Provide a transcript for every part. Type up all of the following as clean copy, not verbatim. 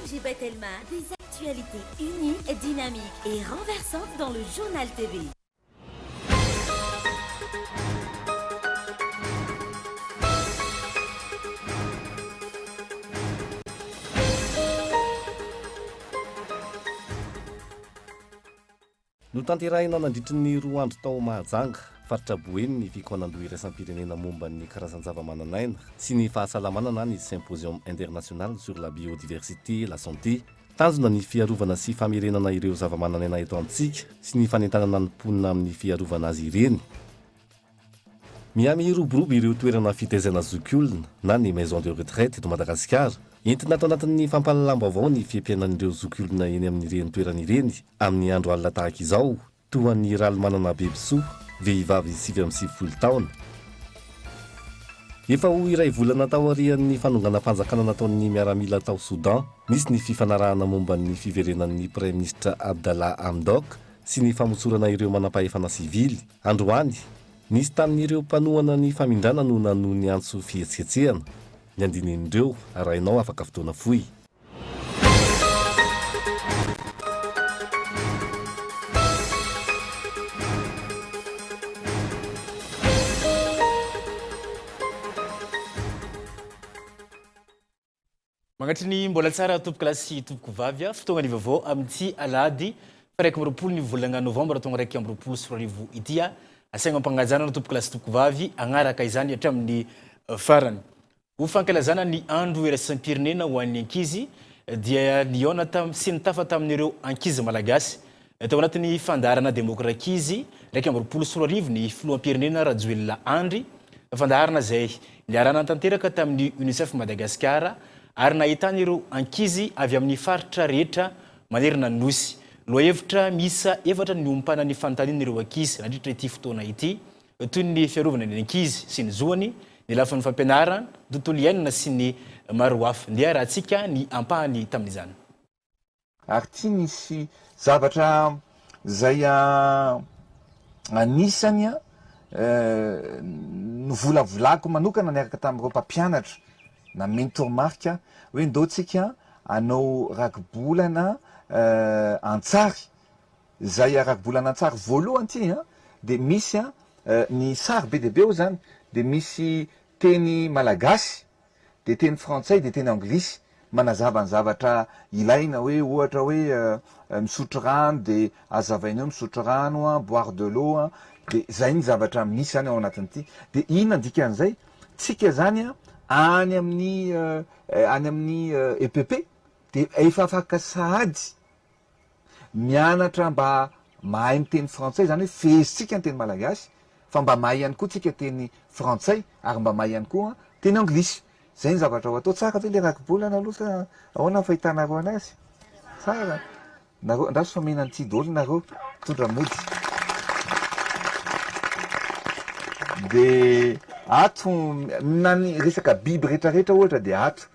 Serge Batelma, des actualités uniques, dynamiques et renversantes dans le Journal TV. Notanterahina nandritry ny roa andro tao Mahajanga, faritra Boeny ny fikaonandoha iraisam-pirenena momba ny karazan-javamananaina sy ny fahasalamana na ny Symposium International sur la Biodiversité et la Santé. Tanjona ny fiarovana sy famerenana ireo zavamananaina eto amintsika sy ny fanentanana ny mponina amin'ny fiarovana azy ireny. Miha-miroborobo ireo toerana fitaizana zokiolona na ny maison de retraite eto Madagasikara. Entina ato anatin'ny fampahalalam-baovao ny fiaimpiainan'ireo zokiolona eny amin'ireny toerana ireny amin'ny andro alina tahaka izao, toa an'i Ralimanana Bebisoa, vehivavy 99 taona. Efa ho iray volana taorian'ny fanonganam-panjakana nataon'ny miaramila tao Soudan, nisy ny fifanarahana momba ny fiverenan'ny Praiminisitra Abdallah Hamdok sy ny famotsorana ireo manampahefana sivily. Androany, nisy tamin'ireo mpanohana ny famindrana no nanohy ny antso fihetsiketsehana. Ny andinin'ireo, arahinao afaka fotoana fohy. Magnatry ny mbola tsara tompokolahy sy tompokovavy a, fotoagna ny vaovao amin'ity alahady faha 21 ny volagna novambra taogna 2021 ity a, asaigna ampagnajana anao tompokolahy sy tompokovavy hagnaraka izany hatramin'ny farany. Ho fankalazana ny andro iraisam-pirenena ho an'ny ankizy dia nihaona tam sy nitafa tamin'ireo ankizy malagasy tao anatin'ny fandaharana Demokrakizy 2021 ny filoham-pirenena Rajoelina Andry, fandaharana izay niarahana tanteraka tamin'ny Unicef Madagasikara ary nahitana ireo ankizy avy amin'ny faritra rehetra manerana ny Nosy. Lohahevitra miisa efatra no niompanan'ny fanontanian'ireo ankizy nandritra ity fotoana ity, toy ny fiarovana ny ankizy sy ny zoany, ny lafiny fampianarana, ny tontolo iainana sy ny maro hafa. Ndeha arahantsika ny ampahany tamin'izany. Ary ity nisy zavatra izay anisany novolavolako manokana niaraka tamin'ireo mpampianatra nanome ny toromarika hoe ndao tsika hanao rakibolana an-tsary, izay rakibolana an-tsary voalohany ity dia misy ny sary be dia be ao izany, dia misy teny malagasy dia teny frantsay dia teny anglisy manazava ny zavatra ilaina hoe ohatra hoe misotro rano dia azavaina eo misotro rano an, boire de l'eau an, dia zay ny zavatra misy zany ao anatin'ity, dia inona ny dikan'izay? Tsika zany an any amin'ny any amin'ny EPP dia efa afaka sahady Mianatra mba mahay miteny frantsay, izany hoe fehezintsika ny teny malagasy fa mba mahay ihany koa tsika teny frantsay ary mba mahay ihany koa teny anglisy. Izay ny zavatra ho atao. Tsara ve ilay rakibolana aloha sa ahoana ny fahitanareo anazy? Tsara. Nareo, andraso fa omena an'ity daholo nareo, mitondra mody. Dia ato, na ny resaka biby rehetrarehetra ohatra dia ato.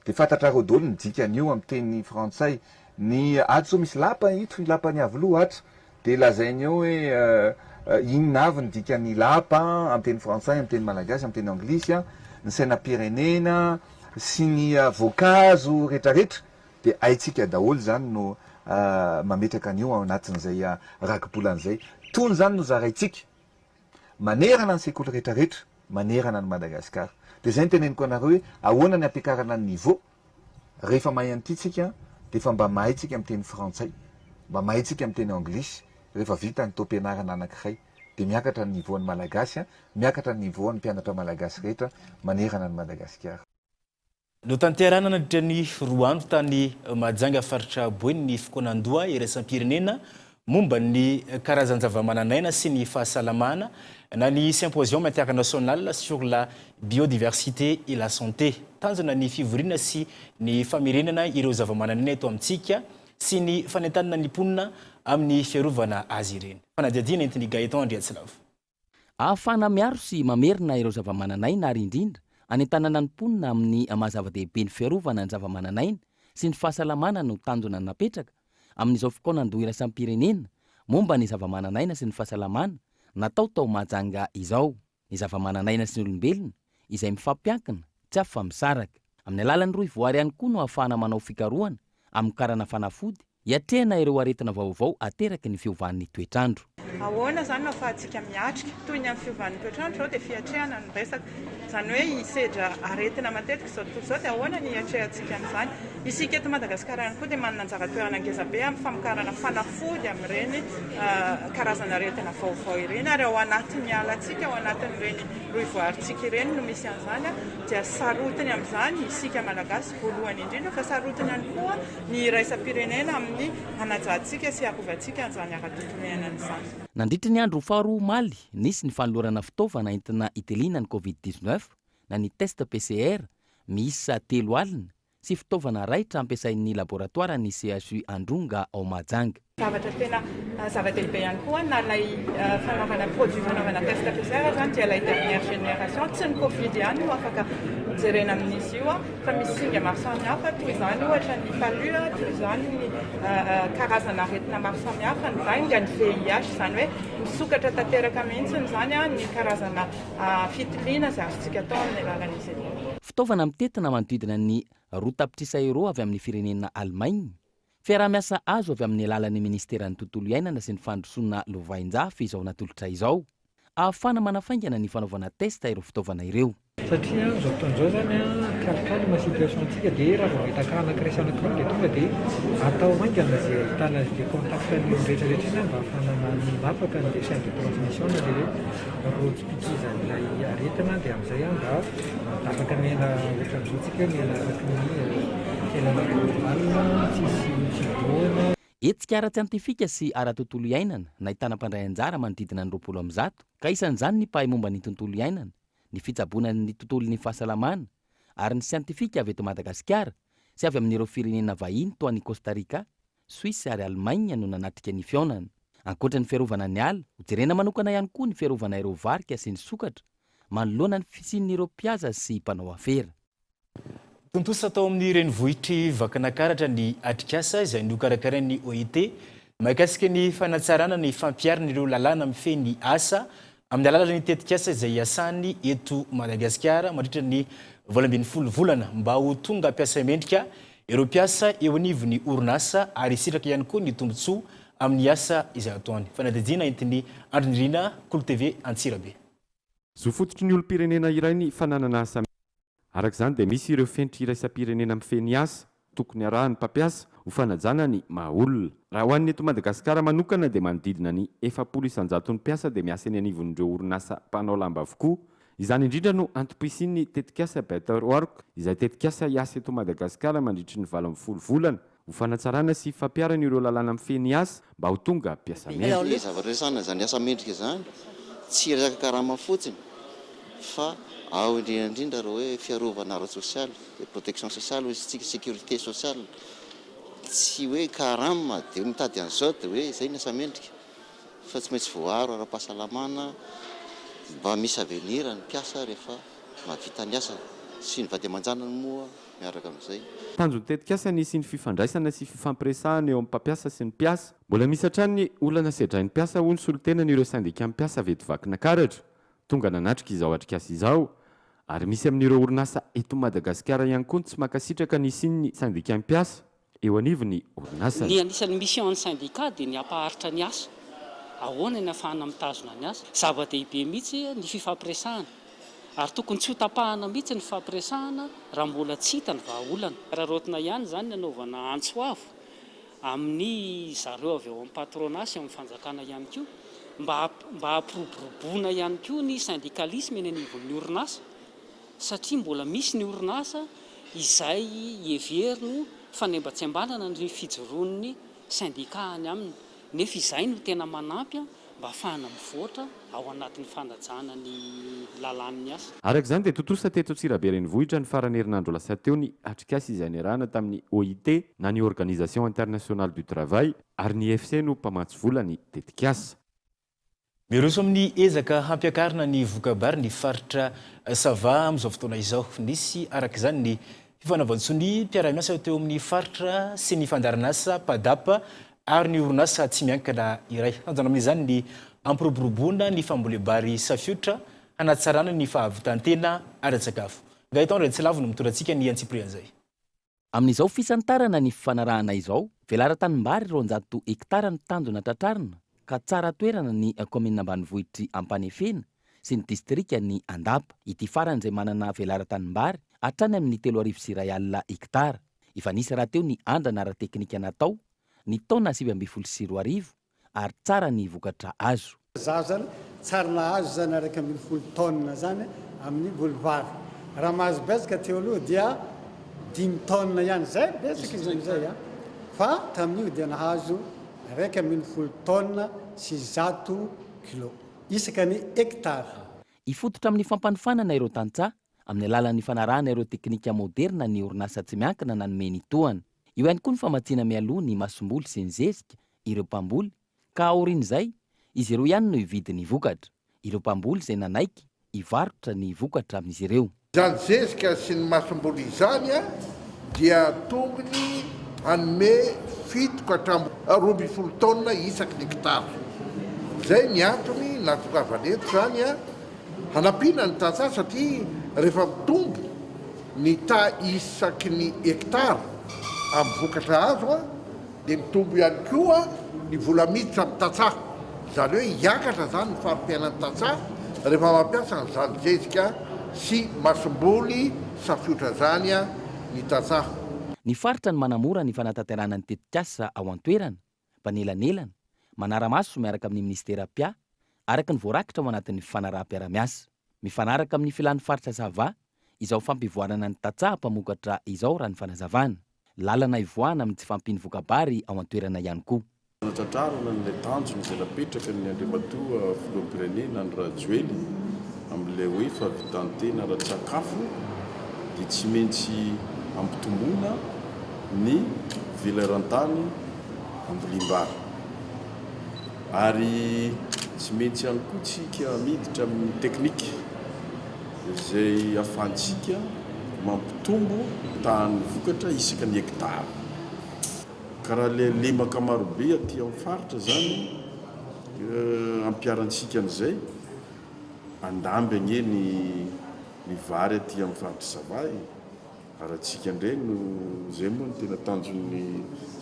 Dia fantatrareo daholo ny dikan'io amin'ny teny frantsay. Ny ato zao misy lapa ito, ny lapan'i Iavoloha ato. Dia lazainy eo hoe inona avy ny dikan'ny lapa amin'ny teny frantsay, amin'ny teny malagasy, amin'ny teny anglisy, ny sainam-pirenena sy ny voankazo retraretra. Dia haintsika daholo izany no mametraka an'io ao anatin'izay rakibolana izay. Tony izany no zaraintsika. Manerana ny sekoly rehetra rehetra manerana an'i Madagascar. Dia izay no teneniko anareo hoe ahoana ny hampiakarana ny niveau, rehefa mahay an'ity tsika dia efa mba mahay tsika miteny frantsay, mba mahay tsika miteny anglisy rehefa vita ny taom-pianarana anankiray dia miakatra ny niveau an'ny malagasy, miakatra ny niveau an'ny mpianatra malagasy rehetra manerana an'i Madagasikara. Notanterahina nandritra ny roa andro tany Mahajanga faritra Boeny ny fikaonandoha iraisam-pirenena momba ny karazan-javamananaina sy ny fahasalamana na ny Symposium international sur la biodiversité et la santé. Tanjona ny fivoriana sy ny famerenana ireo zavamananaina eto amintsika sy ny fanentanana ny mponina amin'ny fiarovana azy ireny. Fanadihadiana entin'i Gaëtan Andriatsilavo. Ahafahana miaro sy mamerina ireo zavamananaina ary indrindra anentanana ny mponina amin'ny maha zava-dehibe ny fiarovana ny zavamananaina sy ny fahasalamana no tanjona napetraka amin'izao fikaonandoha iraisam-pirenena momba ny zavamananaina sy ny fahasalamana natao tao Mahajanga izao. Ny zavamananaina sy ny olombelona izay mifampiankina tsy afa-misaraka. Amin'ny alalan'ny rohy voary ihany koa no ahafahana manao fikarohana. hamokarana fanafody hiatrehana ireo aretina vaovao ateraky ny fiovan'ny toetr'andro. Ahoana izany no ahafahantsika miatrika? Toy ny amin'ny fiovan'ny toetr'andro izao dia fiatrehana no resaka. Izany hoe hisedra aretina matetika izao tontolo izao dia ahoana ny hiatrehantsika an'izany? Isika eto Madagasikara ihany koa dia manana anjara toerana ngezabe amin'ny famokarana fanafody amin'ireny karazana aretina vaovao ireny ary ao anatin'ny alantsika, ao anatin'ireny rohivoarintsika ireny no misy an'izany dia sarotiny amin'izany isika Malagasy voalohany indrindra fa sarotiny ihany koa ny iraisam-pirenena amin'ny hanajantsika sy hiarovantsika an'izany ara-tontolo iainana izany. Nandritry ny andro faharoa omaly, nisy ny fanolorana fitaovana entina hitiliana ny Covid 19 na ny test PCR miisa 30 sy fitaovana raitra ampiasain'ny laboratoaran'ny CHU Andronga ao Mahajanga. Zavatra tena zava-dehibe ihany koa na ilay fanaovana produit fanaovana test PCR izany dia ilay dernière génération, tsy ny covid ihany no afaka jerena amin'izy io fa misy singa maro samihafa toy izany ohatra ny palu, toy izany ny karazana aretina maro samihafa, ny dengue, ny VIH, izany hoe misokatra tanteraka mihitsy izany ny karazana fitiliana izay azontsika atao amin'ny alalan'izy ireo. Fitaovana mitentina manodidina ny roa tapitrisa euros avy amin'ny firenena Allemagne Fiaraha-miasa azo avy amin'ny alalan'ny Ministeran'ny Tontolo iainana sy ny Fandrosoana Lovainjafy izao natolotra izao, ahafahana manafaingana ny fanaovana test ireo fitaovana ireo. Satria amin'izao fotoana izao izany an, calme situation antsika dia raha vao mahita cas anankiray sy anankiroa dia tonga dia atao haingana izay ahitana izay contact ny olona rehetra rehetra iny mba ahafahana manapaka an'ilay chaine de transmission na ilay hoe rojo-pikizan'ilay aretina dia amin'izay an mba Afaka miaina ohatran'izao tsika hoe miaina araky ny fiainana normal, tsisy fidohana. Hetsika ara-tsiantifika sy ara-tontolo iainana nahitana mpandray anjara manodidina ny 120, ka isan'izany ny mpahay momba ny tontolo iainana, ny fitsaboana ny tontolon'ny fahasalamana ary ny siantifika avy eto Madagasikara sy avy amin'ireo firenena vahiny toa an'i Costa Rica, Suisse ary Allemagne no nanatrika ny fihaonana. Ankoatra ny fiarovana ny ala, hojerena manokana ihany koa ny fiarovana ireo varika sy ny sokatra manoloana ny fisian'ireo mpihaza sy mpanao afera. Tontosa tao amin'ny renivohitr'i Vakinakaratra ny atrikasa izay nokarakarain'ny OIT mahakasika ny fanatsarana ny fampiharana ireo lalàna mifehy ny asa amin'ny alalan'ny tetikasa izay iasany eto Madagasikara mandritra ny 18 volana mba ho tonga mpiasa mendrika ireo mpiasa eo anivon'ny orinasa ary hisitraka ihany koa ny tombontsoa amin'ny asa izay ataony. Fanadihadiana entin'i Andry Nirina, Kolo TV Antsirabe. Zo fototry ny olom-pirenena iray ny fananana asa. Araka izany dia misy ireo fenitra iraisam-pirenena mifehy ny asa tokony arahan'ny mpampiasa ho fanajana ny maha olona. Raha ho an'ny eto Madagasikara manokana dia manodidina ny 40 isan-jaton'ny mpiasa dia miasa eny anivon'ireo orinasa mpanao lamba avokoa. Izany indrindra no antom-pisian'ny tetikasa Better Work izay tetikasa hiasa eto Madagasikara mandritry ny 18 volana Ho fanatsarana sy fampiharana ireo lalàna mifehy ny asa mba ho tonga mpiasa mendrika. Ny zavatra resahana izany asa mendrika izany tsy resaka karama fotsiny fa ao indrindra indrindra ireo hoe fiarovana ara-tsosialy, protection sociale hoy isika, sécurité sociale, tsy hoe karama dia mitady an'izao dia hoe izay ny asa mendrika fa tsy maintsy voaaro ara-pahasalamana mba misy avenir ny mpiasa rehefa mahavita ny asany sy ny vady aman-janany moa. miaraka amin'izay. Tanjon'ny tetikasa ny hisian'ny fifandraisana sy fifampiresahana eo amin'ny mpampiasa sy ny mpiasa. Mbola misy hatrany ny olana sedrain'ny mpiasa hoy ny solontenan'ireo sendikà mpiasa avy eto Vakinakaratra, tonga nanatrika izao atrikasa izao. Ary misy amin'ireo orinasa eto Madagasikara ihany koa ny tsy mankasitraka ny hisian'ny sendikà mpiasa. eo anivon'ny orinasany. Ny anisan'ny mission an'ny syndicat dia ny hampaharitra ny asa. Ahoana ny ahafahana mitazona ny asa? Zava-dehibe mihitsy ny fifampiresahana ary tokony tsy ho tapahana mihitsy ny fifampiresahana raha mbola tsy hita ny vahaolana. Araraotina ihany izany ny hanaovana antso avo amin'ny zareo avy ao amin'ny patronat sy amin'ny fanjakana ihany koa mba mba hampiroboroboana ihany koa ny syndicalisme eny anivon'ny orinasa. satria mbola misy ny orinasa izay heveriny ho fanembatsembanana ny fijoroan'ny sendika any aminy, nefa izay no tena manampy mba hahafahana mivoatra ao anatin'ny fanajana ny lalàn'ny asa. Araka izany dia tontosa teto Antsirabe Renivohitra ny faran'ny herinandro lasa teo ny atrikasa izay niarahana tamin'ny OIT na ny Organisation Internationale du Travail ary ny IFC no mpamatsy vola ny tetikasa. Miroso amin'ny ezaka hampiakarina ny voka-bary ny faritra Sava amin'izao fotoana izao. Nisy araka izany ny fifanaovan-tsonia mpiara-miasa teo amin'ny faritra sy ny fandaharanasa Padap ary ny orinasa tsy miankina iray. Tanjona amin'izany ny hampiroboroboana ny fambolem-bary safiotra hanatsarana ny fahavitan-tena ara-tsakafo. Gaëtan Raitsilavo no mitondra antsika ny antsipirian'izay. Amin'izao fisantarana ny fifanarahana izao, velaran-tanimbary 200 hektara no tanjona tratrarina ka tsara toerana ny kaominina ambanivohitr'i Ampanefena sy ny distrikan'i Andapa. Ity farany izay manana velaran-tanimbary hatrany amin'ny 1031 hektara. Efa nisy rahateo ny andrana ara-teknika natao ny taona 2019 ary tsara ny vokatra azo. Zaho zany tsary nahazo zany 11 tonnes zany amin'ny voly vary. Raha mahazo betsaka teo aloha dia dimy tonnes ihany, zay betsaka izy amizay a! Fa tamin'io dia nahazo 111 tonnes kilo isaka ny hectare. Hifototra amin'ny fampanofanana ireo tantsaha amin'ny alalan'ny fanarahana ireo teknika moderina ny orinasa tsy miankina nanome ny tohana. Eo ihany koa ny famatsiana mialoha ny masomboly sy ny zezika ireo mpamboly ka aorian'izay, izy ireo ihany no hividy ny vokatra. Ireo mpamboly izay nanaiky hivarotra ny vokatra amin'izy ireo. Izany zezika sy ny masomboly izany dia tokony hanome fito ka hatramin'ny 12 taonina isaky ny hektara. Izay ny antony nahatongavana eto izany hanampiana ny tantsaha satria rehefa mitombo ny taha isaky ny hektara amin'ny vokatra azo dia mitombo ihany koa ny vola miditra amin'ny tantsaha. Izany hoe hiakatra izany ny fari-piainan'ny tantsaha rehefa mampiasa an'izany zezika sy masomboly safiotra izany ny tantsaha. Ny faritra no manamora ny fanatanterahana ny tetikasa ao an-toerana, mpanelanelana, manara-maso miaraka amin'ny minisitera mpiahy, araka ny voarakitra ao anatin'ny fifanaraham-piarahamiasa. Mifanaraka amin'ny filan'ny faritra Sava izao fampivoarana ny tantsaha mpamokatra izao raha ny fanazavana. Lalana hivoahana amin'ny tsy fahampian'ny voka-bary ao an-toerana ihany koa. Fanatratrarana an'ilay tanjona izay napetraka ny Andriamatoa Filoham-pirenena Andry Rajoelina amin'ilay hoe fahavitan-tena ara-tsakafo dia tsy maintsy ampitomboina ny velaran-tany ambolim-bary ary tsy maintsy ihany koa tsika miditra amin'ny teknika izay ahafahantsika mampitombo tahan'ny vokatra isaka ny hektara. Ka raha ilay lemaka marobe aty amin'ny faritra izany ampiharantsika an'izay, andamby anie ny ny vary aty amin'ny faritr'i Sava e! Ary antsika indray no, izay moa no tena tanjon'ny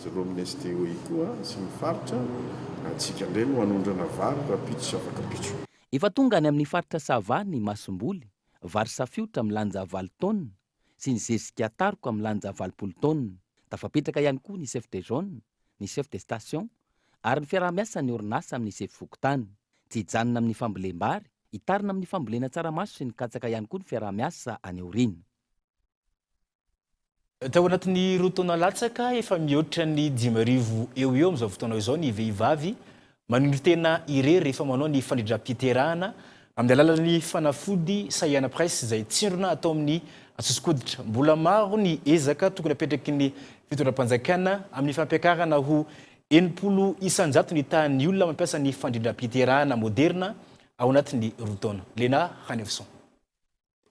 zareo amin'ny STOI koa sy ny faritra, antsika indray no hanondrana vary rahampitso sy afak'ampitso. Efa tonga any amin'ny faritra Sava ny masomboly, vary safiotra milanja valo taonina sy ny zezika taroka milanja 80 taonina. Tafapetraka ihany koa ny chef de zone, ny chef de station ary ny fiaraha-miasan'ny orinasa amin'ny sefo fokontany. Tsy hijanona amin'ny fambolem-bary, hitarina amin'ny fambolena tsaramaso sy ny katsaka ihany koa ny fiaraha-miasa any aoriana. Tao anatin'ny roa taona latsaka, efa mihoatra ny 5000 eo ho eo amin'izao fotoana izao ny vehivavy manondro-tena irery rehefa manao ny fandrindram-piterahana amin'ny alalan'ny fanafody Sayana Press izay tsindrona atao amin'ny sosokoditra. Mbola maro ny ezaka tokony hapetraky ny fitondram-panjakana amin'ny fampiakarana ho 60% ny tahan'ny olona mampiasa ny fandrindram-piterahana moderina ao anatin'ny roa taona. Léna Ranaivoson.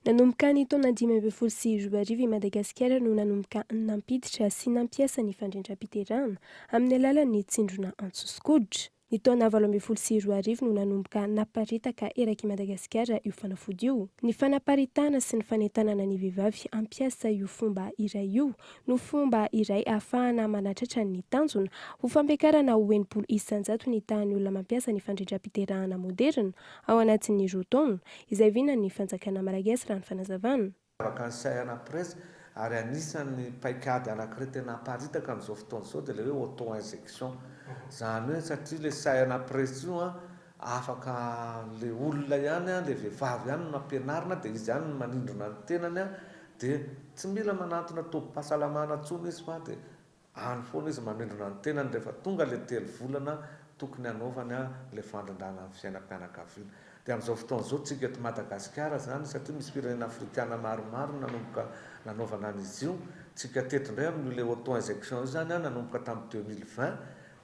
Nanomboka ny taona 2015 i Madagasikara no nanomboka nampiditra sy nampiasa ny fandrindram-piterahana amin'ny alalan'ny tsindrona antsosokoditra. Ny taona 2018 no nanomboka naparitaka erak'i Madagasikara io fanafody io. Ny fanaparitahana sy ny fanentanana ny vehivavy hampiasa io fomba iray io no fomba iray ahafahana manatratra ny tanjona ho fampiakarana ho 60% ny tahan'ny olona mampiasa ny fandrindram-piterahana moderina ao anatin'ny roa taona, izay vinan'ny fanjakana malagasy raha ny fanazavana. Araka ny Sayana Press, ary anisan'ny paikady anankiray tena aparitaka amin'izao fotoana izao dia ilay hoe auto-injection. Izany hoe satria ilay Sayana Press io an, afaka ilay olona ihany an, ilay vehivavy ihany no ampianarina dia izy ihany no manindrona ny tenany an, dia tsy mila manantona tobim-pahasalamana intsony izy fa dia Any foana izy mamindrona ny tenany rehefa tonga ilay telo volana tokony hanaovany ilay fandrindrana ny fiainam-pianakaviana. Dia amin'izao fotoana izao tsika eto Madagasikara izany satria misy firenena afrikana maromaro nanomboka nanaovana an'izy io, tsika teto indray amin'io ilay auto injection io izany nanomboka tamin'ny 2020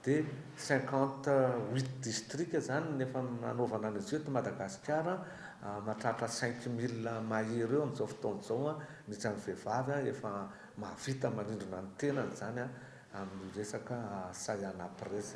dia 58 districts izany no efa nanaovana an'izy io eto Madagasikara, mahatratra 5000 mahery eo amin'izao fotoana izao ny isan'ny vehivavy efa Mahavita manindrona ny tenany izany amin'io resaka Sayana Press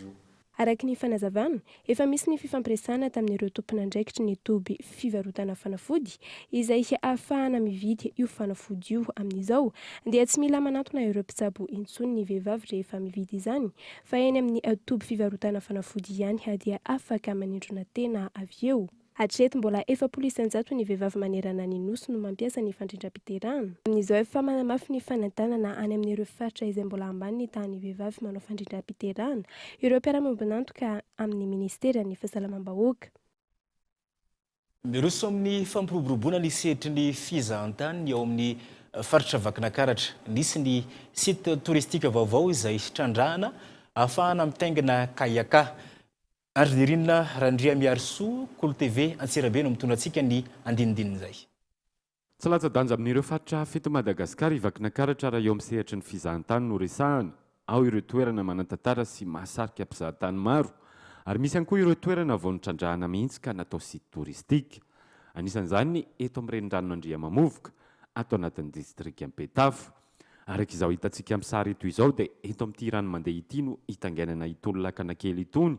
io. Araka ny fanazavana, efa misy ny fifampiresahana tamin'ireo tompon'andraikitry ny toby fivarotana fanafody izay ahafahana mividy io fanafody io amin'izao dia tsy mila manantona ireo mpitsabo intsony ny vehivavy rehefa mividy izany fa eny amin'ny toby fivarotana fanafody ihany dia afaka manindrona tena avy eo. Hatreto mbola 40% ny vehivavy manerana ny Nosy no mampiasa ny fandrindram-piterahana. Amin'izao efa manamafy ny fanentanana any amin'ireo faritra izay mbola ambany ny tahan'ny vehivavy manao fandrindram-piterahana ireo mpiara-miombon'antoka amin'ny ministeran'ny fahasalamam-bahoaka. Miroso amin'ny fampiroboroboana ny sehatry ny fizahantany ny ao amin'ny faritra Vakinakaratra. Nisy ny site touristique vaovao izay trandrahana ahafahana mitaingina kayak. Andry Nirina Randriamiharisoa, Kolo TV Antsirabe no mitondra antsika ny andinindinin'izay. Tsy latsa-danja amin'ireo faritra hafa eto Madagasikara i Vakinakaratra raha eo amin'ny sehatry ny fizahantany no resahana. Ao ireo toerana manan-tantara sy mahasarika mpizahatany maro, ary misy ihany koa ireo toerana vao notrandrahana mihitsy ka natao site touristique. Anisan'izany ny eto amin'ny reniranon'Andriamamovoka, ato anatin'ny distrikan'i Betafo. Araka izao hitantsika amin'ny sary eto izao dia eto amin'ity rano mandeha ity no hitaingenana itony lakana kely itony,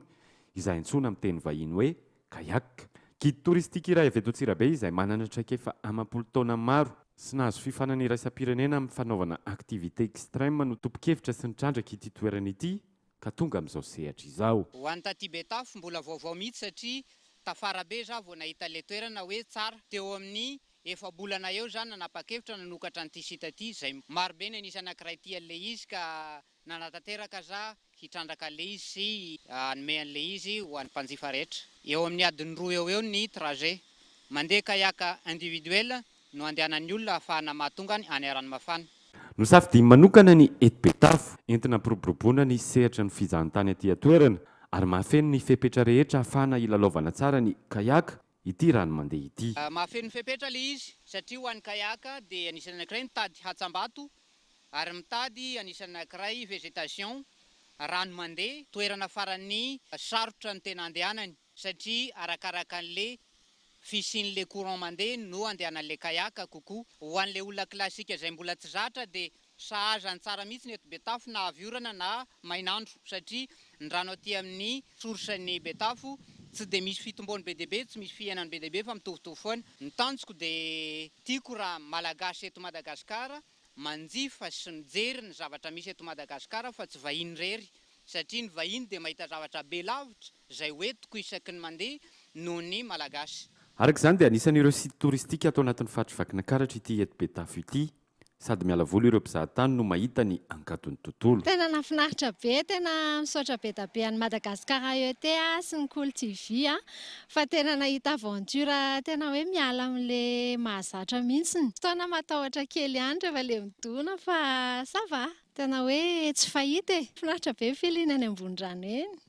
izay antsoina amin'ny teny vahiny hoe Kayak. Guide touristique iray avy eto Antsirabe izay manana traikefa amam-polo taona maro sy nahazo fiofanana iraisam-pirenena amin'ny fanaovana activité extrême no tompon-kevitra sy nitrandraka ity toerana ity ka tonga amin'izao sehatra izao. Ho an'ny taty Betafo mbola vaovao mihitsy satria tafara be za vao nahita ilay toerana hoe tsara. Teo amin'ny efa-bolana eo za nanapa-kevitra nanokatra an'ity site ity izay maro be ny an'isa anankiray tia an'ilay izy ka Nanatanteraka za hitrandraka an'le izy sy hanome an'le izy ho an'ny mpanjifa rehetra. Eo amin'ny adiny roa eo ho eo ny trajet. Mandeha kayak individuel no andehanan'ny olona ahafahana mahatonga any any Ranomafana. Nosafidiany manokana ny eto Betafo, entina hampiroboroboana ny sehatry ny fizahantany aty an-toerana ary mahafeno ny fepetra rehetra ahafahana hilalaovana tsara ny kayak ity rano mandeha ity. Mahafeno ny fepetra ilay izy satria ho an'ny kayak dia anisan'ny anankiray mitady hatsambato ary mitady anisan'ny anankiray végétation, rano mandeha, toerana faran'ny sarotra ny tena andehanany satria arakaraka an'le fisian'le courant mandeha no andehanan'le kayak kokoa. Ho an'le olona classique izay mbola tsy zatra dia Sahaza ny tsara mihitsy ny eto Betafo na avy orana na main'andro satria ny rano aty amin'ny source ny Betafo tsy dia misy fitomboany be dia be, tsy misy fihenany be dia be fa mitovitovy foana. Ny tanjoko dia tiako raha Malagasy eto Madagascar manjifa sy mijery ny zavatra misy eto Madagascar fa tsy vahiny irery satria ny vahiny dia mahita zavatra be lavitra izay hoentiko isaky ny mandeha noho ny Malagasy. Araka izany dia anisan'ireo site touristique ato anatin'ny faritr'i Vakinankaratra ity eto Betafo ity. Sady miala voly ireo mpizahatany no mahita ny ankaton'ny tontolo. Tena nafinaritra be, tena misaotra be da be an'i Madagascar ET sy ny Kolo TV fa tena nahita aventure tena hoe miala amin'le mahazatra mihitsiny. Fotoana matahotra kely ihany rehefa le midona fa ça va, tena hoe tsy fahita e. Finaritra be ny feeling any ambony rano eny.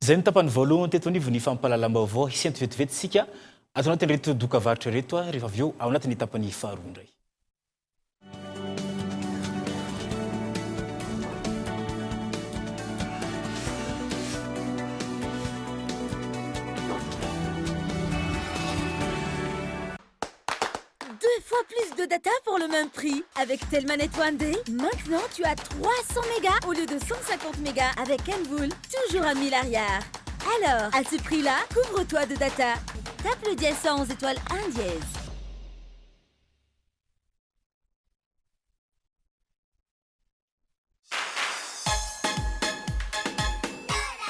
Izay no tapany voalohany teto anivon'ny fampahalalam-baovao. Hisento vetivety isika ato anatin'ireto dokavarotra ireto rehefa avy eo ao anatin'ny tapany faharoa indray. Deux fois plus de data pour le même prix. Avec Telmanet One Day, maintenant tu as 300 mégas au lieu de 150 mégas avec Envool, toujours à 1000 arrière. Alors, à ce prix-là, couvre-toi de data. Tape le dièse 111 étoile 1 dièse.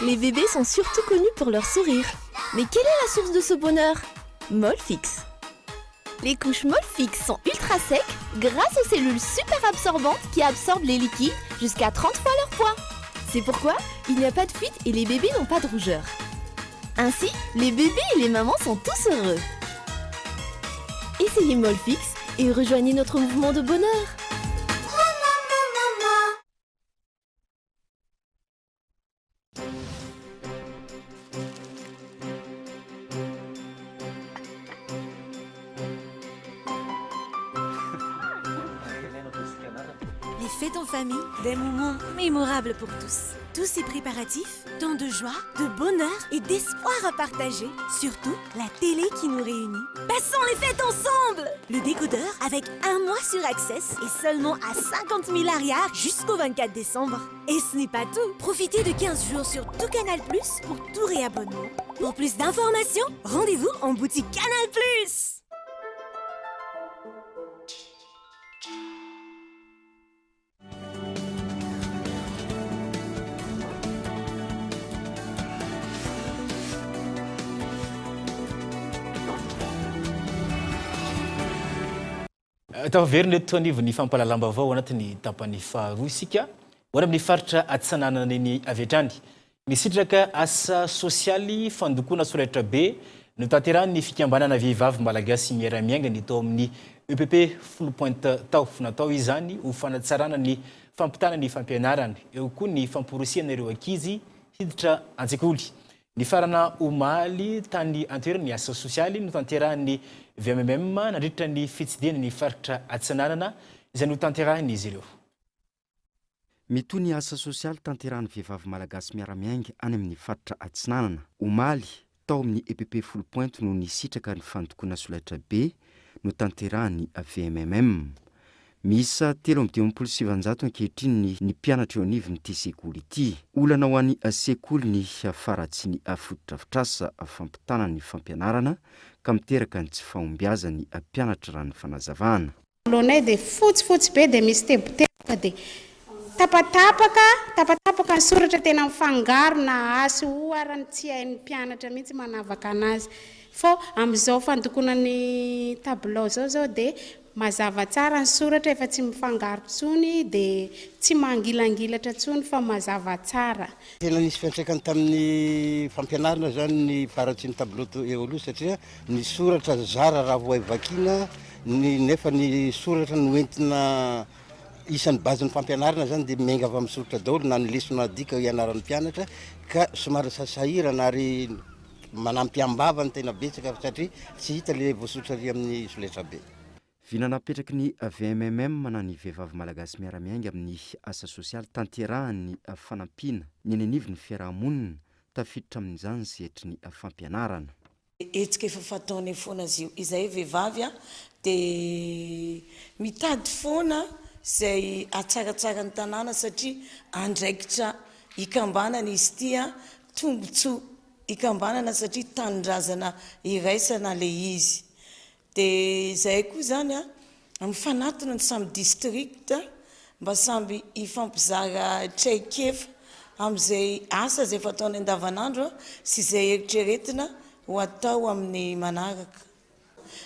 Les bébés sont surtout connus pour leur sourire. Mais quelle est la source de ce bonheur Molfix. Les couches Molfix sont ultra secs grâce aux cellules super absorbantes qui absorbent les liquides jusqu'à 30 fois leur poids. C'est pourquoi il n'y a pas de fuite et les bébés n'ont pas de rougeur. Ainsi, les bébés et les mamans sont tous heureux. Essayez Molfix et rejoignez notre mouvement de bonheur. Des fêtes en famille, des moments mémorables pour tous. Tous ces préparatifs, tant de joie, de bonheur et d'espoir à partager. Surtout, la télé qui nous réunit. Passons les fêtes ensemble Le décodeur avec un mois sur Access et seulement à 50 000 arrières jusqu'au 24 décembre. Et ce n'est pas tout Profitez de 15 jours sur tout Canal Plus pour tout réabonnement. Pour plus d'informations, rendez-vous en boutique Canal Plus Tafaverina eto anivon'ny fampahalalam-baovao ao anatin'ny tapany faharoa isika, ho any amin'ny faritra Atsinanana iny avy hatrany. Nisitraka asa sosialy fandokoana solaitra be notanterahin'ny fikambanana Vehivavy Malagasy Miara-Miainga ny tao amin'ny EPP Foulpointe tao. Natao izany ho fanatsarana ny fampitana ny fampianarana, eo koa ny famporisihana ireo ankizy hiditra an-tsekoly. Nifarana omaly tany an-toerana ny asa sosialy notanterahin'ny VMMM nandritra ny fitsidihana ny faritra Atsinanana izay notanterahin'izy ireo. Mitohy ny asa sosialy tanterahan'ny vehivavy malagasy miara-miainga any amin'ny faritra Atsinanana. Omaly, tao amin'ny EPP Foulpointe no nisitraka ny fandokoana solaitra be notanterahan'ny VMMM. Miisa 953 ankehitriny ny ny mpianatra eo anivon'ity sekoly ity. Olana ho an'ny sekoly ny faharatsian'ny fotodrafitrasa fampitana ny fampianarana ka miteraka ny tsy fahombiazan'ny mpianatra raha ny fanazavana. Tableau-nay dia fotsifotsy be dia misy teboteboka dia tapatapaka tapatapaka ny soratra tena mifangaro na A sy O ary ny tsy hain'ny mpianatra mihitsy manavaka anazy. Fô amin'izao fandokoana ny tabilao izao izao dia mazava tsara ny soratra efa tsy mifangaro intsony dia tsy mangilangilatra intsony fa mazava tsara. Tena nisy fiantraikany tamin'ny fampianarana izany ny faharatsian'ny tableau eo aloha satria ny soratra zara raha vao hay vakiana Ny nefa ny soratra no entina isan'ny base-n'ny fampianarana zany dia miainga avy amin'ny soratra daholo na ny lesona adika ianaran'ny mpianatra ka somary sahirana ary manampy am-bava ny tena betsaka satria tsy hita le voasoratra ary amin'ny solaitrabe. Vina napetraky ny VMMM na ny Vehivavy Malagasy Miara-Miainga amin'ny asa sosialy tanterahany ny fanampiana ny eny anivon'ny fiaraha-monina, tafiditra amin'izany ny sehatry ny fampianarana. Hetsika efa fataonay foana izy io. Izahay vehivavy dia mitady foana izay hahatsaratsara ny tanàna satria andraikitra ikambanana izy ity, tombontsoa ikambanana satria tanindrazana iraisana ilay izy. Dia izahay koa izany mifanatona ny samy district mba samby hifampizara traikefa amin'izay asa izay fataony andavanandro sy izay eritreretina ho atao amin'ny manaraka.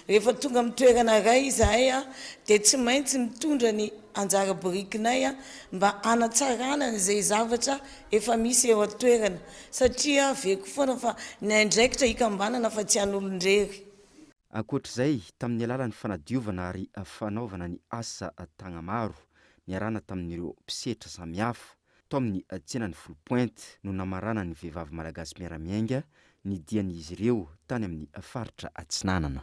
Rehefa tonga amin'ny toerana iray izahay dia tsy maintsy mitondra ny anjara birikinay mba hanatsarana an'izay zavatra efa misy eo an-toerana satria averiko foana fa ny andraikitra hikambanana fa tsy an'olon-drery. Ankoatra izay, tamin'ny alalan'ny fanadiovana ary fanaovana ny asa tagnamaro niarahana tamin'ireo mpisehatra samihafa, tao amin'ny tsenan'i Foulpointe no namaranan'ny Vehivavy Malagasy Miara-Miainga ny dian'izy ireo tany amin'ny faritra Atsinanana.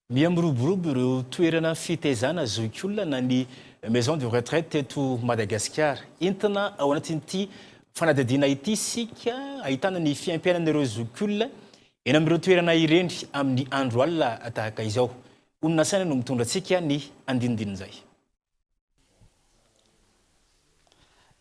Miha-miroborobo ireo toerana fitaizana zokiolona na ny maison de retraite eto Madagasikara. Entina ao anatin'ity fanadihadiana ity isika ahitana ny fiaimpiainan'ireo zokiolona Eny amin'ireo toerana ireny amin'ny andro alina tahaka izao. Olona saina no mitondra antsika ny andinindin'izay.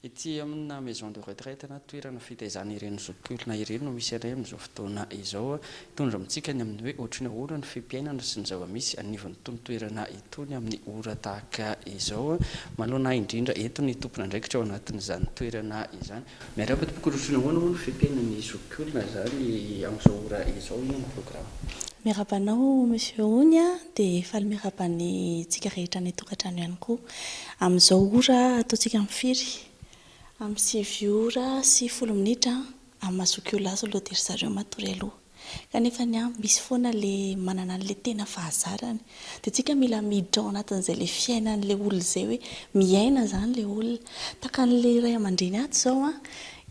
Ety amina maison de retraite na toerana fitaizana ireny zokiolona ireny no misy anay amin'izao fotoana izao. Hitondra amintsika ny amin'ny hoe ohatry ny ahoana ny fe-piainana sy ny zava-misy anivon'itony toerana itony amin'ny ora tahaka izao. Manoloana ahy indrindra eto ny tompon'andraikitra ao anatin'izany toerana izany. Miarahaba tompoko, rosoina ahoana moa ny fe-piainan'ny zokiolona izany amin'izao ora izao, inona ny programa? Miarahaba anao Monsieur Ony a, dia faly miarahaba ny tsika rehetra any an-tokantrano ihany koa. Amin'izao ora ataontsika amin'ny firy? Amin'ny 9 ora sy folo minitra amin'ny maha zokiolona azy aloha dia ry zareo matory aloha. Kanefa ny ahy misy foana le manana an'le tena fahazarany. Dia tsika mila miditra ao anatin'izay le fiainan'le olona izay hoe miaina izany le olona. Tahaka an'le ray aman-dreny ato izao an,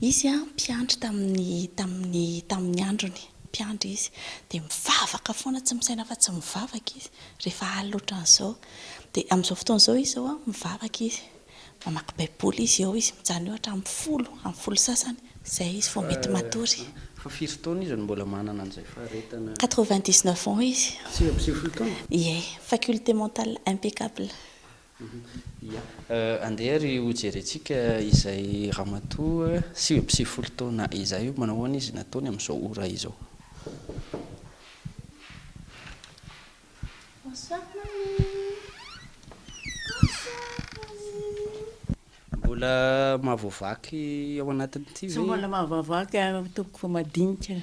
izy an mpiandry tamin'ny tamin'ny tamin'ny androny, mpiandry izy. Dia mivavaka foana tsy misaina afa-tsy mivavaka izy rehefa alina ohatran'izao. Dia amin'izao fotoana izao izy izao an mivavaka izy. Mamaky baiboly izy eo izy, mijanona eo hatramin'ny folo, amin'ny folo sasany, izay izy vao mety matory. Fa firy taona izy no mbola manana an'izay faharetana? 99 ans izy. 99 taona? Ie, faculté mentale impeccable. Ia. Andeha ary ho jerentsika izay ramatoa 99 taona izay, manao ahoana izy nataony amin'izao ora izao. Bonsoir mamie. Bonsoir mamie. Mbola mahavoavaky ao anatin'ity ve? Tsy mbola mahavoavaky aho tompoko fa madinika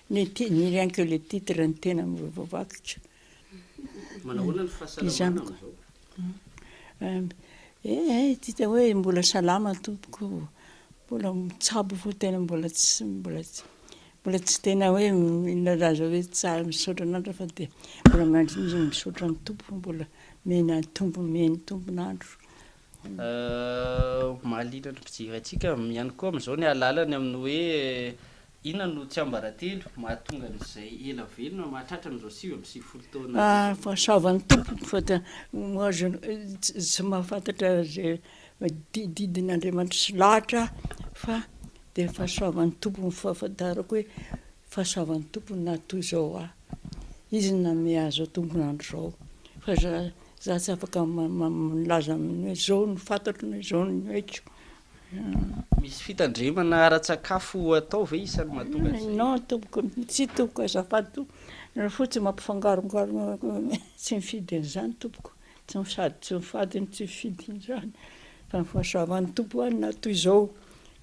ny ny rien que le titre no tena voavakiko. Manao ahoana ny fahasalamana amin'izao? Eh eh, tsy hita hoe mbola salama tompoko, mbola mitsabo fo tena mbola tsy mbola tsy mbola tsy tena hoe milaza hoe tsara misaotra an'Atra fa dia mbola miandry misaotra ny Tompo fa mbola mena Tompo omeny tompon'andro. Mahaliana ny mpijery antsika ihany koa amin'izao ny hahalalany amin'ny hoe Inona no tsiambaratelo mahatonga an'izay ela velona mahatratra an'izao 99 taona Ah, izao? fahasoavan'ny Tompo fa ta moi je tsy mahafantatra izay didin'Andriamanitra sy lahatra aho fa dia fahasoavan'ny Tompo ny fahafantarako hoe fahasoavan'ny Tompo no nahatoy izao ahy. Izy no nanome ahy izao tombon'andro izao fa za za tsy afaka milaza amin'ny hoe izao no fantatro na izao no haiko. Misy fitandremana ara-tsakafo atao ve isan'ny mahatonga an'izay? Non tompoko, tsia tompoko azafady tompoko, nareo fotsiny mampifangarongaro tsy mifidy an'izany tompoko, tsy sady tsy mifady no tsy mifidy an'izany fa ny fahasoavan'ny Tompo ihany na toy izao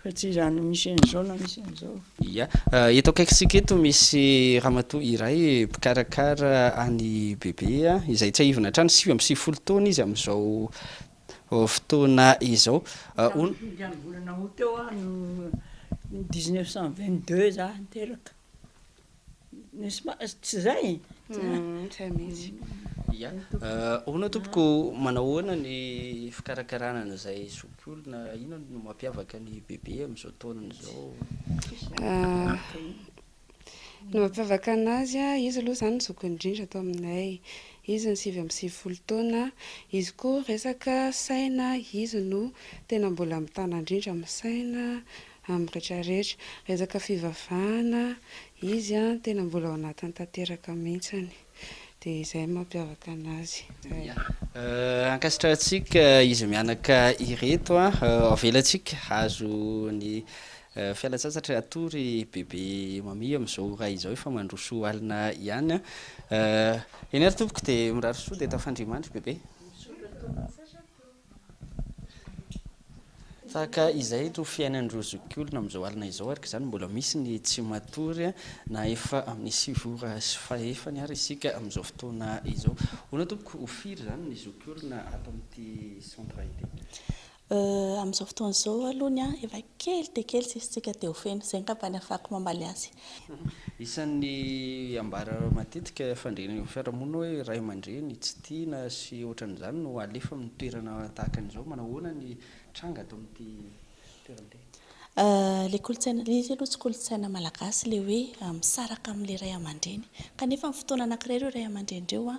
fa tsy izany misy an'izao na misy an'izao. Ia, eto akaikintsika eto misy ramatoa iray mpikarakara an'i Bebe izay tsiahivina hatrany 99 taona izy amin'izao fotoana izao. Tamin'ny dimy volana août teo aho no 1922 za niteraka. N'est-ce pas? Tsy zay? Zay mihitsy. Ia. Hono tompoko, manao ahoana ny fikarakarana an'izay zokiolona? Inona no mampiavaka an'i Bebe amin'izao taonany izao? Ny mampiavaka anazy, izy aloha izany ny zokiny indrindra ato aminay. Izy ny 99 taona. Izy koa resaka saina, izy no tena mbola mitana indrindra amin'ny saina, amin'ny retraretra. Resaka fivavahana, izy tena mbola ao anatiny tanteraka mihitsiny. Dia izay no mampiavaka anazy. Ankasitrahantsika izy mianaka ireto a. Avelantsika hahazo ny fialantsasatra hatory bebe Mamia amin'izao ora izao efa mandroso alina ihany a. Eny ary tompoko dia mirary soa dia tafandria mandry bebe. Tahaka izay no fiainan'ireo zokiolona amin'izao alina izao, araka izany mbola misy ny tsy matory na efa amin'ny sivy ora sy fahefany ary isika amin'izao fotoana izao. Ahoana tompoko, ho firy izany ny zokiolona ato amin'ity centre ity? Amin'izao fotoana izao aloha ny ahy efa kely dia kely sisa isika dia ho feno, izay angamba ny ahafahako mamaly azy. Isan'ny ambara matetika fandre eny amin'ny fiarahamonina hoe ray aman-dreny tsy tiana sy ohatran'izany no alefa amin'ny toerana tahaka an'izao. Manao ahoana ny tranga ato amin'ity toerana ity? Ilay kolontsaina, ilay izy aloha tsy kolontsaina malagasy ilay hoe misaraka amin'ilay ray aman-dreny. Kanefa amin'ny fotoana anankiray ireo ray aman-dreny ireo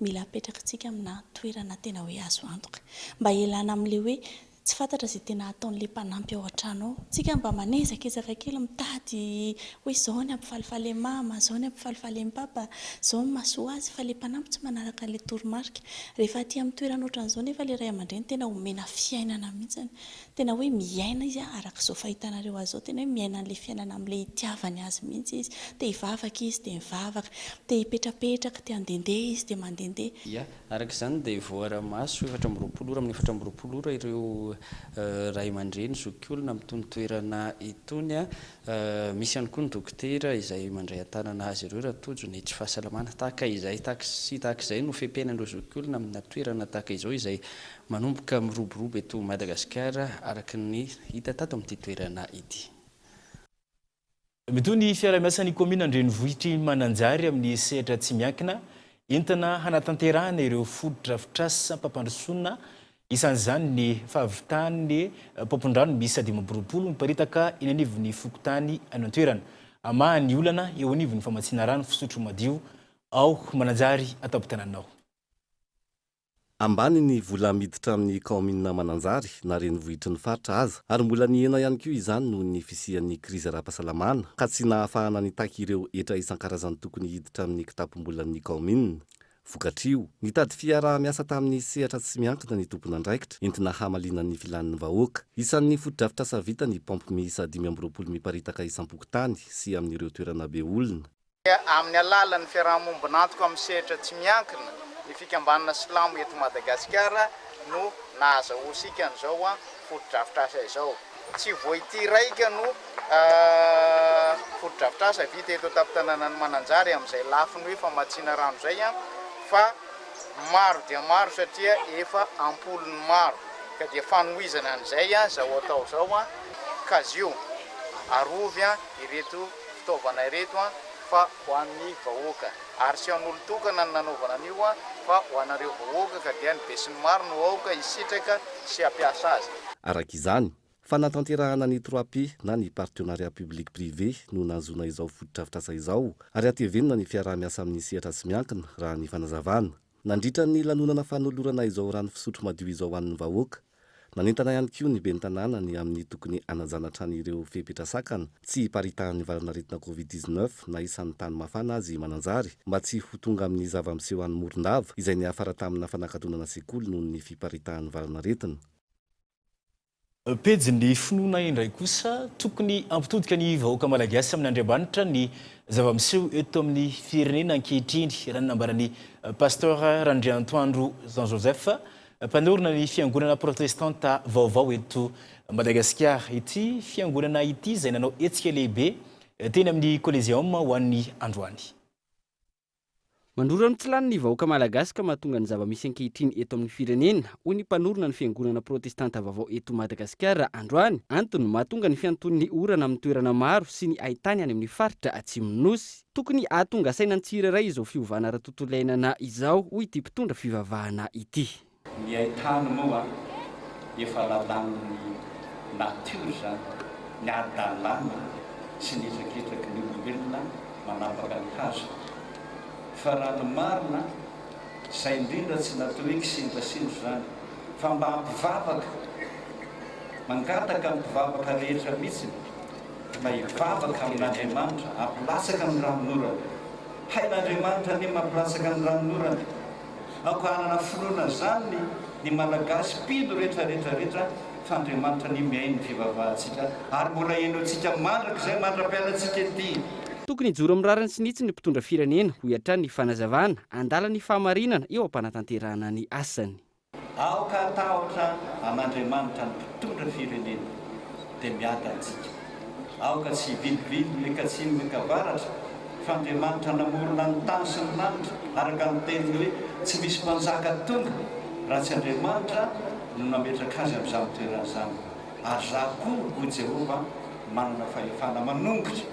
mila apetrakitsika amina toerana tena hoe azo antoka. Mba hialana amin'ilay hoe Tsy fantatra izay tena ataon'ilay mpanampy ao an-trano ao. Tsika mba manezakezaka kely mitady hoe izao ny hampifalifaly an'i mama, izao ny hampifalifaly an'i papa, izao ny mahasoa azy fa ilay mpanampy tsy manaraka an'ilay toromarika. Rehefa aty amin'ny toerana ohatran'izao nefa ilay ray aman-dreny tena omena fiainana mihitsy. Tena hoe miaina izy araka izao fahitanareo azy izao, tena hoe miaina an'ilay fiainana amin'ilay itiavany azy mihitsy izy. Te hivavaka izy dia mivavaka, te hipetrapetraka, te handehandeha izy dia mandehandeha. Ia, Araka izany dia voara-maso 24 ora amin'ny 24 ora ireo ray aman-dreny zokiolona amin'itony toerana itony. Misy ihany koa ny dokotera izay mandray an-tanana azy ireo raha tojo ny tsy fahasalamana. Tahaka izay sy tahaka izay no fepehan'ireo zokiolona amina toerana tahaka izao izay manomboka miroborobo eto Madagasikara araka ny hita tato amin'ity toerana ity. Mitohy ny fiaraha-miasan'ny kaominina an-drenivohitr'i Mananjary amin'ny sehatra tsy miankina entina hanatanterahana ireo fotodrafitrasam-pampandrosoana, isan'izany ny fahavitan'ny paompin-drano miisa 25 miparitaka eny anivon'ny fokontany any an-toerana. Hamaha ny olana eo anivon'ny famatsiana rano fisotro madio ao Mananjary an-tampon-tanàna ao. Ambany ny vola miditra amin'ny kaominina Mananjary na renivohitry ny faritra aza ary mbola nihena ihany koa izany noho ny fisian'ny krizy ara-pahasalamana ka tsy nahafahana nitaky ireo hetra isan-karazany tokony hiditra amin'ny kitapom-bolan'ny kaominina. Vokatr'io, nitady fiaraha-miasa tamin'ny sehatra tsy miankina ny tompon'andraikitra entina hamaliana ny filan'ny vahoaka. Isan'ny fotodrafitrasa vita ny paompy miisa 25 miparitaka isam-pokontany sy amin'ireo toerana be olona. Amin'ny alalan'ny fiaraha-mombon'antoka amin'ny sehatra tsy miankina, ny fikambanana silamo eto Madagasikara no nahazahoantsika an'izao fotodrafitrasa izao. Tsy vao ity raika no fotodrafitrasa vita eto an-tampon-tanànan'i Mananjary amin'izay lafiny hoe famatsiana rano izay fa maro dia maro satria efa am-polony maro ka dia fanohizana an'izay izao atao izao kazio arovy ireto fitaovana ireto fa ho an'ny vahoaka ary tsy an'olon-tokana ny nanaovana an'io fa ho anareo vahoaka ka dia ny besinimaro no aoka hisitraka sy hampiasa azy. Araka izany, fanatanterahana ny trois P na ny Partenariat Public Privé no nahazoana izao fotodrafitrasa izao ary hatevenina ny fiaraha-miasa amin'ny sehatra tsy miankina raha ny fanazavana. Nandritra ny lanonana fanolorana izao rano fisotro madio izao ho an'ny vahoaka, nanentana ihany koa ny ben'ny tanàna ny amin'ny tokony hanajana hatrany ireo fepetra sakana tsy hiparitahan'ny valanaretina Covid 19 na isan'ny tany mafana azy i Mananjary mba tsy ho tonga amin'ny zava-miseho any Morondava izay niafara tamina fanakatonana sekoly noho ny fiparitahan'ny valanaretina. Pejin'ny finoana indray kosa, tokony hampitodika ny vahoaka malagasy amin'Andriamanitra ny zava-miseho eto amin'ny firenena ankehitriny, raha ny nambaran'ny Pasteur Randriantoandro Jean Joseph, mpanorina ny fiangonana protestanta vaovao eto Madagasikara. Ity fiangonana ity izay nanao hetsika lehibe teny amin'ny Coliseum ho an'ny androany. Mandrora mitsilany ny vahoaka malagasy ka mahatonga ny zava-misy ankehitriny eto amin'ny firenena, hoy ny mpanorina ny fiangonana protestanta vaovao eto Madagasikara androany. Antony mahatonga ny fiantoan'ny orana amin'ny toerana maro sy ny haintany any amin'ny faritra atsimon'ny Nosy. Tokony hahatonga saina ny tsirairay izao fiovana ara-tontolo iainana izao, hoy ity mpitondra fivavahana ity. Ny haitany moa efa lalàn'ny natiora izany, ny hadalana sy ny hetraketraky ny olombelona manapaka ny hazo. Fa raha ny marina, izay indrindra tsy natao hoe kisendrasendra izany, fa mba hampivavaka, mangataka ny mpivavaka rehetra mihitsy mba hivavaka amin'Andriamanitra hampilatsaka ny ranonorana. Hain'Andriamanitra anie mampilatsaka ny ranonorana. Aoka hanana finoana zany ny Malagasy mpino rehetra rehetra rehetra fa Andriamanitra anie mihaino ny fivavahantsika ary mbola henointsika mandrakizay mandra-pialantsika ety. Tokony hijoro amin'ny rariny sy ny hitsiny ny mpitondra firenena, hoy hatrany ny fanazavana, handala ny fahamarinana eo am-panatanterahana ny asany. Aoka hatahotra an'Andriamanitra ny mpitondra firenena dia miadana tsika. Aoka tsy hivilivily miankatsimo miankavaratra fa Andriamanitra namorona ny tany sy ny lanitra araka ny teniny hoe tsy misy mpanjaka tonga raha tsy Andriamanitra no nametraka azy amin'izany toerana izany. Ary izaho koa hoy Jehovah manana fahefana manongotra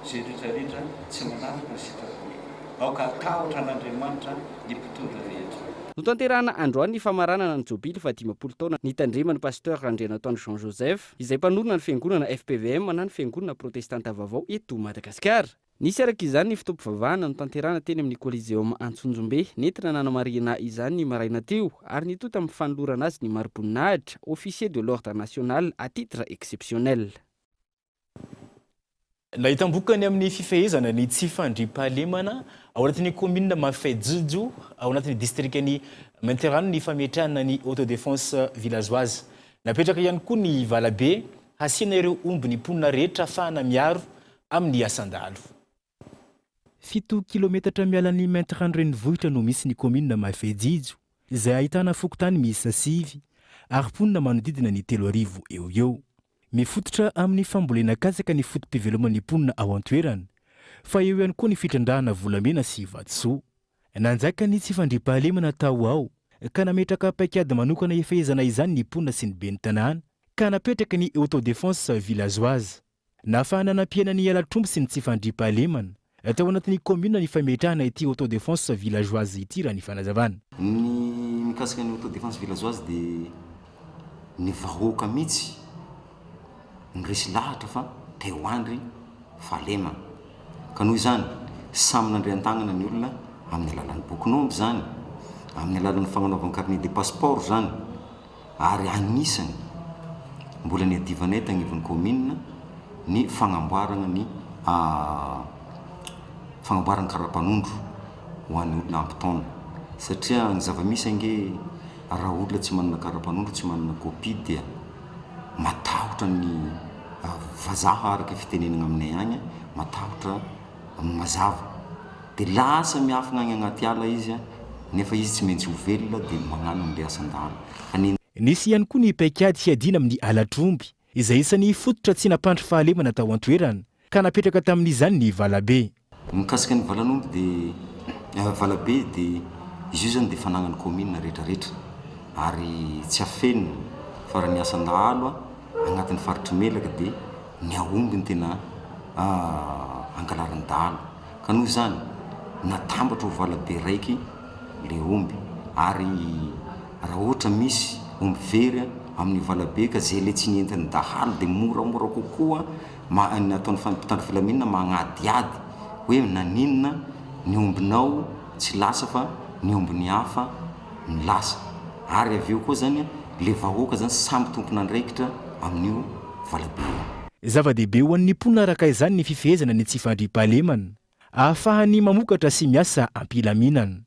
izay rehetra rehetra tsy manaraka ny sitrapony. Aoka hatahotra an'Andriamanitra ny mpitondra rehetra. Notanterahana androany ny famaranana ny jobily faha-50 taona nitandreman'ny Pasteur Randrianatoandro Jean Joseph, izay mpanorina ny fiangonana fpvm na ny Fiangonana Protestanta Vaovao eto Madagasikara. Nisy araka izany ny fotoam-pivavahana notanterahana teny amin'ny Coliseum Antsonjombe, nentina nanamarihana izany ny maraina teo, ary nitohy tamin'ny fanolorana azy ny mari-boninahitra, Officier de l'Ordre National à titre exceptionnel. Nahitam-bokany amin'ny fifehezana ny tsy fandriampahalemana ao anatin'ny kaominina Mafaijojo ao anatin'ny distrikan'i Maintirano ny fametrahana ny autodéfense villageoise. Napetraka ihany koa ny valabe hasiana ireo omby ny mponina rehetra afahana miaro amin'ny asan-dahalo. Fito kilometatra miala an'i Maintirano renivohitra no misy ny kaominina Mafaijijo izay ahitana fokontany miisa sivy ary mponina manodidina ny 3000 eo ho eo. Mifototra amin'ny fambolena katsaka ny foto-piveloman'ny mponina ao an-toerana, fa eo ihany koa ny fitrandrahana volamena sy vatosoa. Nanjaka ny tsy fandriampahalemana tao ho ao, ka nametraka paikady manokana hifehezana izany ny mponina sy ny ben'ny tanàna, ka napetraka ny autodéfense villageoise. Nahafahana nampihena ny halatr'omby sy ny tsy fandriampahalemana. Tao anatin'ny kaominina ny fametrahana ity autodéfense villageoise ity raha ny fanazavana. Ny mikasika ny autodéfense villageoise dia ny vahoaka mihitsy no resy lahatra fa te ho andry fahalemana. Ka noho izany, samy nandray an-tagnana ny olona amin'ny alalan'ny bokin'omby izany. Amin'ny alalan'ny fagnanaovana carnet de passeport izany ary anisany mbola niadivanay tagnivon'ny commune ny fagnamboarana ny fagnamboarana karapanondro ho an'ny olona ampy taona satria ny zava-misy ange raha olona tsy manana karapanondro tsy manana copie dia matahotra ny vazaha araka ny fitenenana aminay agny matahotra amin'ny mazava dia lasa miafina agny agnaty ala izy nefa izy tsy maintsy ho velona dia magnano an'ilay asan-dahalo ka ny Nisy ihany koa ny paikady hiadiana amin'ny halatr'omby, izay isan'ny fototra tsy nampandry fahalemana tao an-toerana, ka napetraka tamin'izany ny valabe. Mikasika ny valan'omby dia valabe dia izy io zany dia fanagnan'ny commune rehetra rehetra ary tsy afenina fa raha ny asan-dahalo agnatin'ny faritr'i Melaka dia ny aomby no tena angalarin'ny dahalo ka noho izany natambatra ho valabe raiky le omby ary raha ohatra misy omby very amin'ny valabe ka zay le tsy nentin'ny dahalo dia moramora kokoa ma ny ataon'ny mpitandro filaminana magnadihady hoe naninona ny ombinao tsy lasa fa ny ombin'ny hafa no lasa ary avy eo koa zany le vahoaka zany samy tompon'andraikitra amin'io valabe io. Zava-dehibe ho an'ny mponina araka izany ny fifehezana ny tsy fandriampahalemana, ahafahany mamokatra sy miasa am-pilaminana.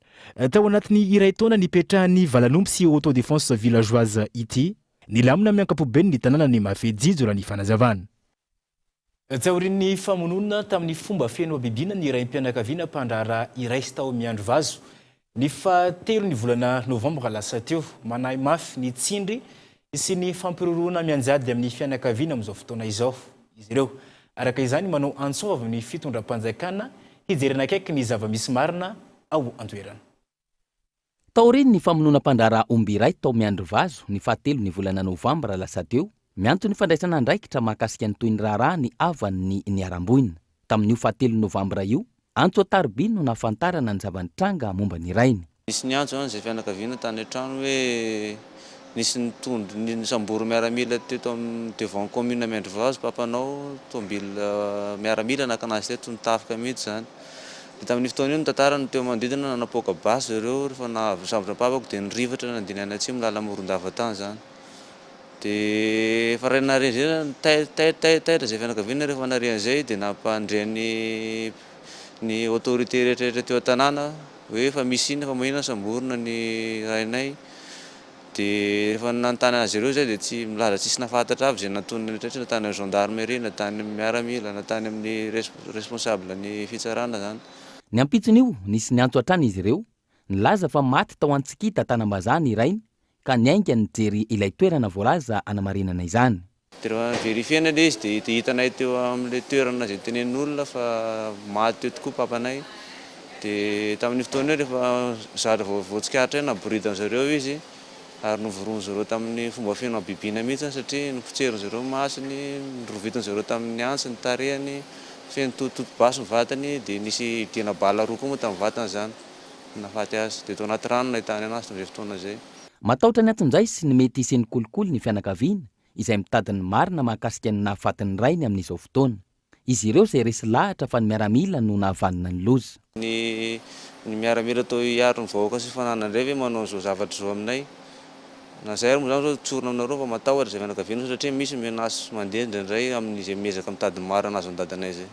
Tao anatin'ny iray taona nipetrahan'ny Valanomby sy Autodéfense Villageoise ity, nilamina amin'ny ankapobeny ny tanànan'i Mafejijo raha ny fanazavana. Taorian'ny famonoana tamin'ny fomba feno habibiana ny raim-pianakaviana mpandraharaha iray tao Miandrivazo, ny fahatelo ny volana novambra lasa teo, manahy mafy ny tsindry sy ny fampiroroana mianjady amin'ny fianakaviana amin'izao fotoana izao izy ireo. Araka izany, manao antso avy amin'ny fitondram-panjakana hijerena akaiky ny zava-misy marina ao an-toerana. Taorian'ny famonoana mpandraharaha omby iray tao Miandrivazo ny fahatelo ny volana novambra lasa teo, miantso ny fandraisana andraikitra mahakasika ny tohin'ny raharaha ny havan'ny niharam-boina. Tamin'io fahatelo novambra io, antso an-tariby no nahafantarana ny zava-nitranga momba ny rainy. Nisy niantso izany izay fianakaviana tany an-trano hoe nisy nitondra, nisambory miaramila teto amin'ny devant commune Miandrivazo, papanao, tomobile miaramila naka anazy teto, nitafika mihitsy izany. Dia tamin'io fotoana io ny tantara no teo manodidina nanapoaka basy zareo rehefa nahavy nisambotra ny papako dia nirifatra nandeha nianatsimo lala Morondava tany zany. Dia efa ray nahare an'izay zany taitra taitra izay fianakaviana rehefa nahare an'izay dia nampandre ny ny autorité rehetra rehetra teo an-tanàna hoe efa misy inona fa maninona samborina ny rainay. Dia rehefa nanontany azy ireo izay dia tsy milaza tsisy nahafantatra aby izay nantony rehetra rehetra na tany amin'ny gendarmerie na tany amin'ny miaramila na tany amin'ny responsable ny fitsarana izany. Ny ampitson'io, nisy niantso hatrany izy ireo, nilaza fa maty tao Antsikita Tanambazaha ny rainy ka niainga nijery ilay toerana voalaza hanamarinana izany. Dia rehefa ni-verifier-na ilay izy dia hitanay teo amin'ilay toerana izay tenenin'olona fa maty teo tokoa papanay. Dia tamin'io fotoana io rehefa zary vao voatsikaritray naboridin-dry zareo izy ary novoronin-dry zareo tamin'ny fomba feno habibiana mihitsy satria nopotserin'ny zareo ny masony, norovitin-dry zareo tamin'ny antsy ny tarehiny, feno totototo-basy ny vatany dia nisy diana bala roa koa moa tamin'ny vatany izany nahafaty azy. Dia tao anaty rano no nahitany anazy tamin'izay fotoana izay. Matahotra ny antsonjay sy ny mety hisian'ny kolikoly ny fianakaviana izay mitady ny marina mahakasika ny nahafaty ny rainy amin'izao fotoana. Izy ireo izay resy lahatra fa ny miaramila no nahavanona ny loza. Ny ny miaramila atao hiaro ny vahoaka sy fananana indray ve manao an'izao zavatra izao aminay? Na izay ary moa izany izao tsorina aminareo fa matahotra izay fianakaviana satria misy menace mandeha indraindray amin'izay miezaka mitady ny marina azon'ny dadanay izay.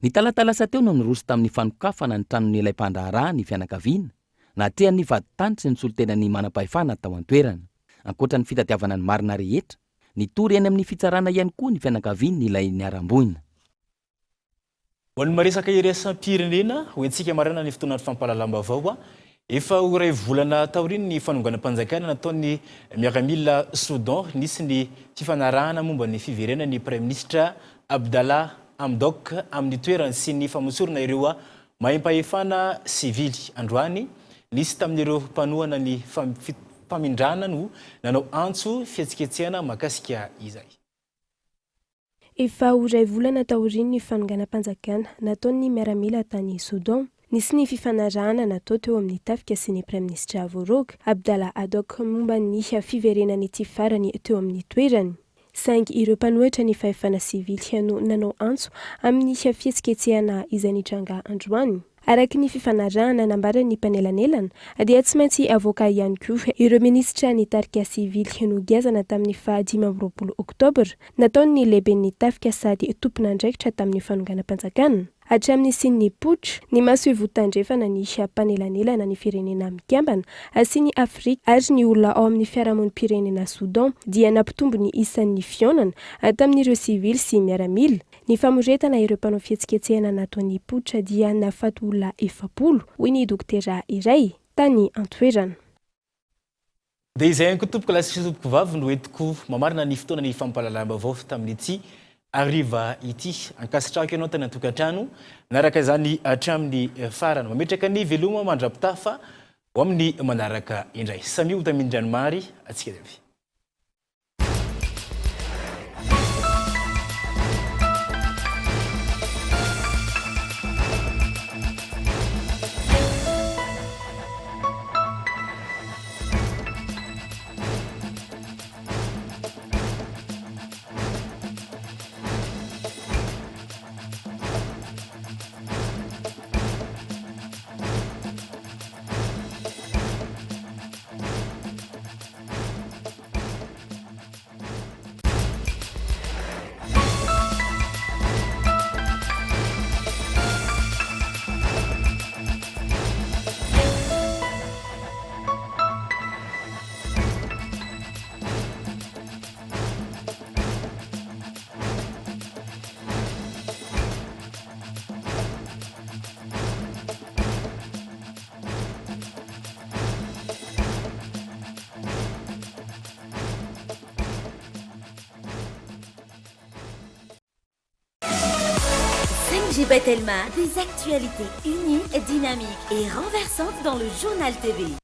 Ny talata lasa teo no niroso tamin'ny fanokafana ny tranon'ilay mpandraharaha ny fianakaviana, natrehan'ny vadintany sy ny solontenan'ny manam-pahefana tao an-toerana. Ankoatra ny fitadiavana ny marina rehetra, nitory eny amin'ny fitsarana ihany koa ny fianakavian'ilay niharam-boina. Ho an'ny maresaka iraisam-pirenena, ho entintsika maraina ny fotoanan'ny fampahalalam-baovao. Efa ho iray volana taorian'ny fanonganam-panjakana nataon'ny miaramila Soudan, nisy ny fifanarahana momba ny fiverenan'ny Praiminisitra Abdallah Hamdok amin'ny toerany sy ny famotsorana ireo Mahim-pahefana sivily. Androany, nisy tamin'ireo mpanohana ny famindrana no nanao antso fihetsiketsehana mahakasika izay. Efa ho iray volana taorian'ny fanonganam-panjakana nataon'ny miaramila tany Soudan, nisy ny fifanarahana natao teo amin'ny tafika sy ny praiminisitra voaroaka, Abdallah Hadok momba ny fiverenan'ity farany teo amin'ny toerany. Saingy ireo mpanohitra ny fahefana sivily no nanao antso amin'ny fihetsiketsehana izay nitranga androany. Araka ny fifanarahana nambaran'ny mpanelanelana dia tsy maintsy avoaka ihany koa ireo minisitra nitarika sivily nogiazana tamin'ny faha 25 oktobra nataon'ny lehiben'ny tafika sady tompon'andraikitra tamin'ny fanonganam-panjakana. Hatramin'ny nisian'ny putsch, ny masoivoho tandrefana, ny mpanelanelana, ny Firenena Mikambana sy ny Afrika ary ny olona ao amin'ny fiarahamonim-pirenena Soudan dia nampitombo ny isan'ny fihaonana tamin'ireo sivily sy miaramila. Ny famoretana ireo mpanao fihetsiketsehana nataon'ny putsch dia nahafaty olona 40, hoy ny dokotera iray tany an-toerana. Dia izay ihany koa tompoko lahy sy tompoko vavy no entiko mamarana ny fotoana ny fampahalalam-baovao tamin'ity hariva ity. Ankasitrahako ianao tany an-tokantrano nanaraka izany hatramin'ny farany. Mametraka ny veloma mandra-pitafa ho amin'ny manaraka indray. Samia ho tamin-dranomary antsika jiaby. 5G by Telma, des actualités uniques, dynamiques et renversantes dans le journal TV.